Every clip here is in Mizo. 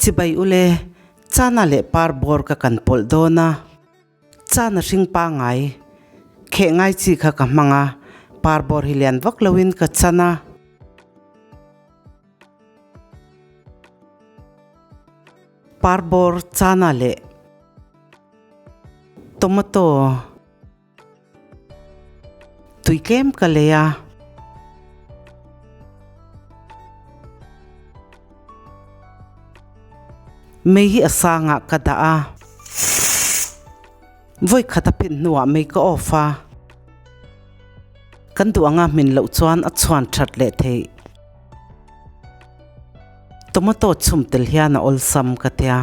Chibai ule, chana leh par bawr ka kan pawlh dawn a. Chana hring pangai, kheh ngai chi kha ka hmang a, par bawr hi lian vak loin ka chan a. Par bawr chana leh tomato. Tui tlem ka lei a. Mei hi a sangah ka dah a. Vawi khat a phet hnuah mei ka off a. Kan duh anga hmin loh chuan a chhuan that leh theih. Tomato chhum tel hian a awlsam ka tia.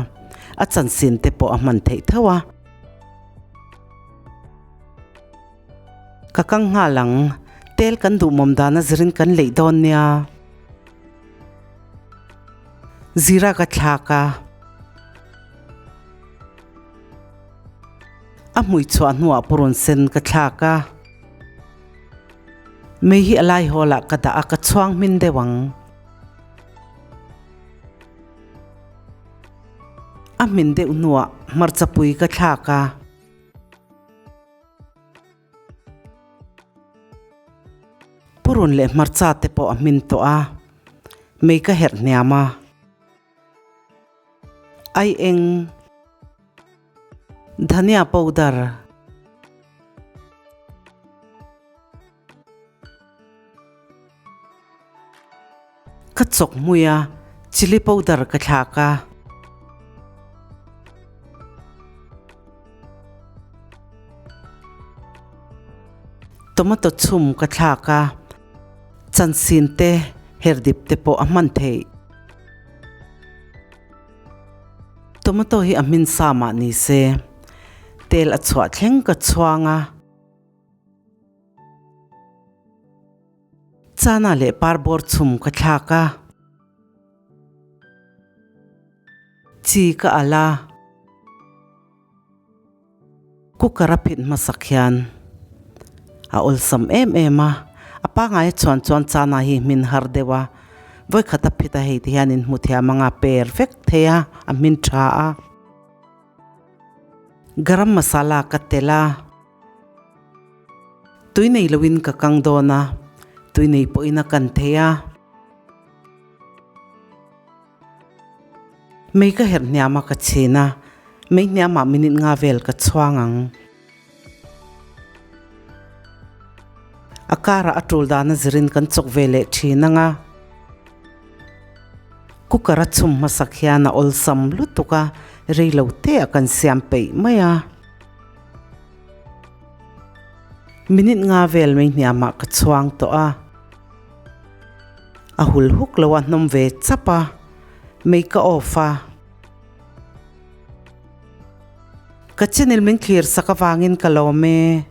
A chansin te pawh a hman theih tho a. Ka kang nghal ang, tel kan duhmawm dan a zirin kan leih dawn nia. Zira ka thlak a. A hmui chhuah hnuah purun sen ka thlak a. Mei hi a lai hawl ah ka dah a, ka chhuang hmin deuh ang. A hmin deuh hnuah hmarcha pui ka thlak a. Purun leh hmarcha te pawh a hmin tawh a, mei ka herh hniam a. Ai eng dhania powder. Ka chawk hmui a, chilli powder ka thlak a. Tomato chhum ka thlak a, chansin te herdip te pawh a hman theih. Tomato hi a hmin sa mah ni se, tel a chhuah thleng ka chhuang a. Chana leh parbawr chhum ka thlak a, chi ka al a, cooker a phit hmasak hian a awlsam em em a, a pangaia chuan chuan chana hi hmin har deuh a, vawikhat a phit a hei ti hian in hmu thiam anga per vek thei a, a hmin tha a, garam masala ka tel a. Tui nei loin ka kang dawn a, tui nei pawhin a kan thei a. Mei ka herh hniam a ka chhin a, mei hniamah minute nga vel ka chhuang ang. A karah a tul dan a zirin kan chawk ve leh thin ang a. Cooker a chhum hmasak hian a awlsam lutuk a, rei lo te a kan siam peih mai a. Minute nga vel mai hniamah ka chhuang tawh a, a hul huk lo a hnawm ve chap a, mei ka off a. Ka channel min thlir sak avangin ka lawm e.